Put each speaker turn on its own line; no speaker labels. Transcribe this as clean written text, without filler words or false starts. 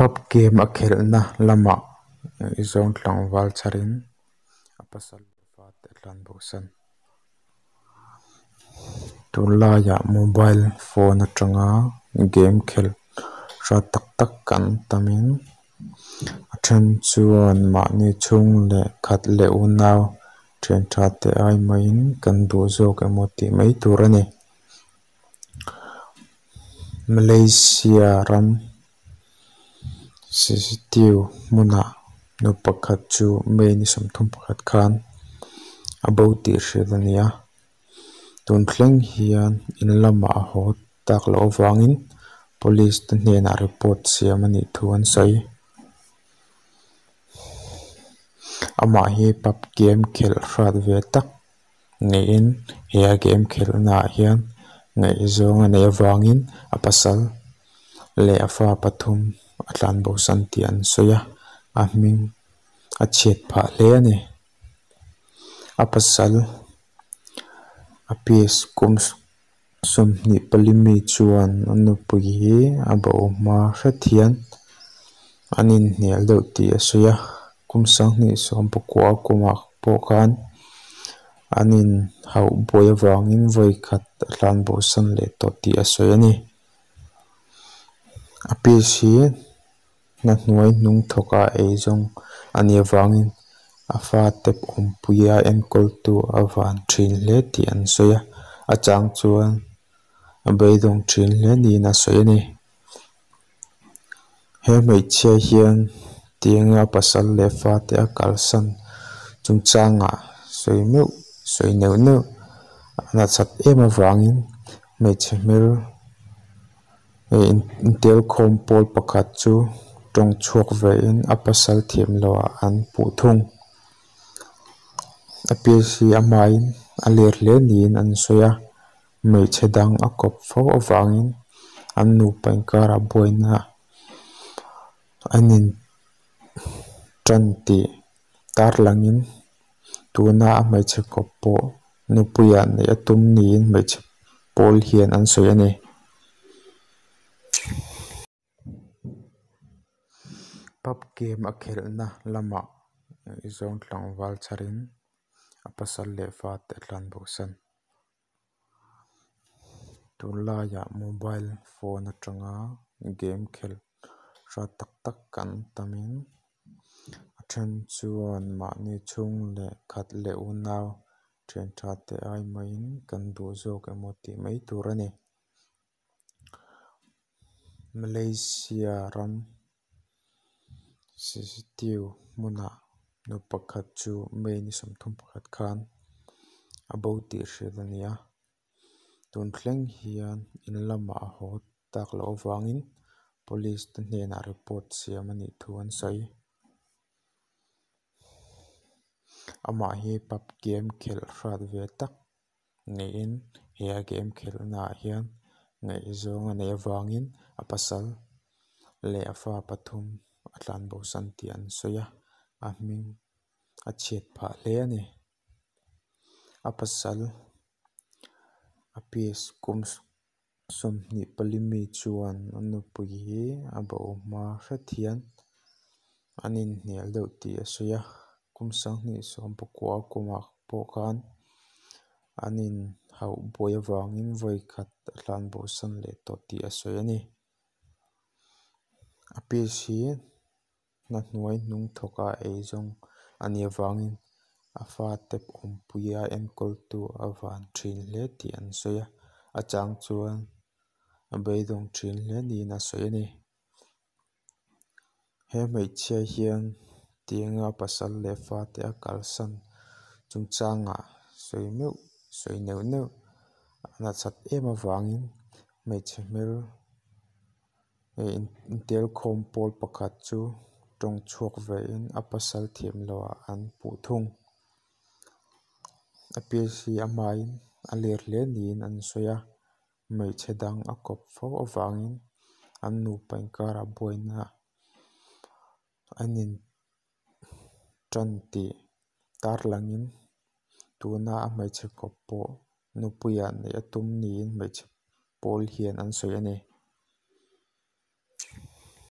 Pub game a khelhna lamah ngaihzawng tlangval chharin a pasal leh fate a tlan bo san. Tunlaiah mobile phone atanga game khel hrat tak tak kan tamin a then chuan mahni chhung leh khat leh unau thian tha te ai mahin kan duh zawk emaw tih mai tur a ni. Malaysia ram Sisitiu hmunah nu pakhat chu May ni 31 khan a bo tih hriat a ni a, tun thleng hian in lamah a haw tak loh avangin police te hnenah report siam a nih thu an sawi. Amah hi pub game khelh hrat ve tak niin he a game khelhnaah hian ngaihzawng a neih avangin a pasal leh a fa pathum a tlanbo san tih an sawi a, a hming a chhiat phah hle a ni. A pasal a piece kum 24 mi chuan a nupui hi a bo hma hret hian an inhnial deuh tih a sawi a, kum 2019 kumah pawh khan an inhauh buai avangin vawi khat a tlanbo san leh tawh tih a sawi a ni. A piece hi hna hnuai hnung thawka eizawng a nih avangin a fate awmpuia enkawltu a van thin hle tih an sawi a, a chang chuan a beidawng thin hle niin a sawi a ni. He hmeichhia hian tianga a pasal leh fate a kalsan chungchangah sawi meuh sawi neuh neuh a nachat em avangin hmeichhe hmel intelkhawm pawl pakhat chu tawng chhuak vein a pasal thiam lohah an puh thung. A piece hi a hmain a ler hle niin an sawi a, hmeichhe dang a kawp fo avangin an nupa inkarah buaina an in tan tih tarlangin tuna a hmeichhe kawp pawh nupuiah neih a tum niin hmeichhe pawl hian an sawi a ni. Pub game a khelhna lamah ngaihzawng tlangval chharin a pasal leh fate a tlanbo san. Tunlaiah mobile phone atanga game khel hrat tak tak kan tamin a then chuan mahni chhung leh khat leh unau thian tha te ai mahin kan duh zawk emaw tih mai tur a ni. Malaysia ram Sisitiu hmunah nu pakhat chu May ni 31 khan a bo tih hriat a ni a, tun thleng hian in lamah a haw tak loh avangin police te hnenah report siam a nih thu an sawi. Amah hi pub game khelh hrat ve tak niin he a game khelhnaah hian ngaihzawng a neih avangin a pasal leh a fa pathum a tlanbo san tih an sawi a, a hming a chhiat phah hle a ni. A pasal a piece kum 24 mi chuan a nupui hi a bo hma hret hian an inhnial deuh tih a sawi a, kum 2019 kumah pawh khan an inhauh buai avangin vawi khat a tlanbo san leh tawh tih a sawi a ni. A piece hi hna hnuai hnung thawka eizawng a nih avangin a fate awmpuia enkawltu a van thin hle tih an sawi a, a chang chuan a beidawng thin hle niin a sawi a ni. He hmeichhia hian tianga a pasal leh fate a kalsan chungchangah sawi meuh sawi neuh neuh a nachat em avangin hmeichhe hmel intelkhawm pawl pakhat chu tawng chhuak vein a pasal thiam lohah an puh thung. A piece hi a hmain a ler hle niin an sawi a, hmeichhe dang a kawp fo avangin an nupa inkarah buaina an in tan tih tarlangin tuna a hmeichhe kawp pawh nupuiah neih a tum niin hmeichhe pawl hian an sawi a ni.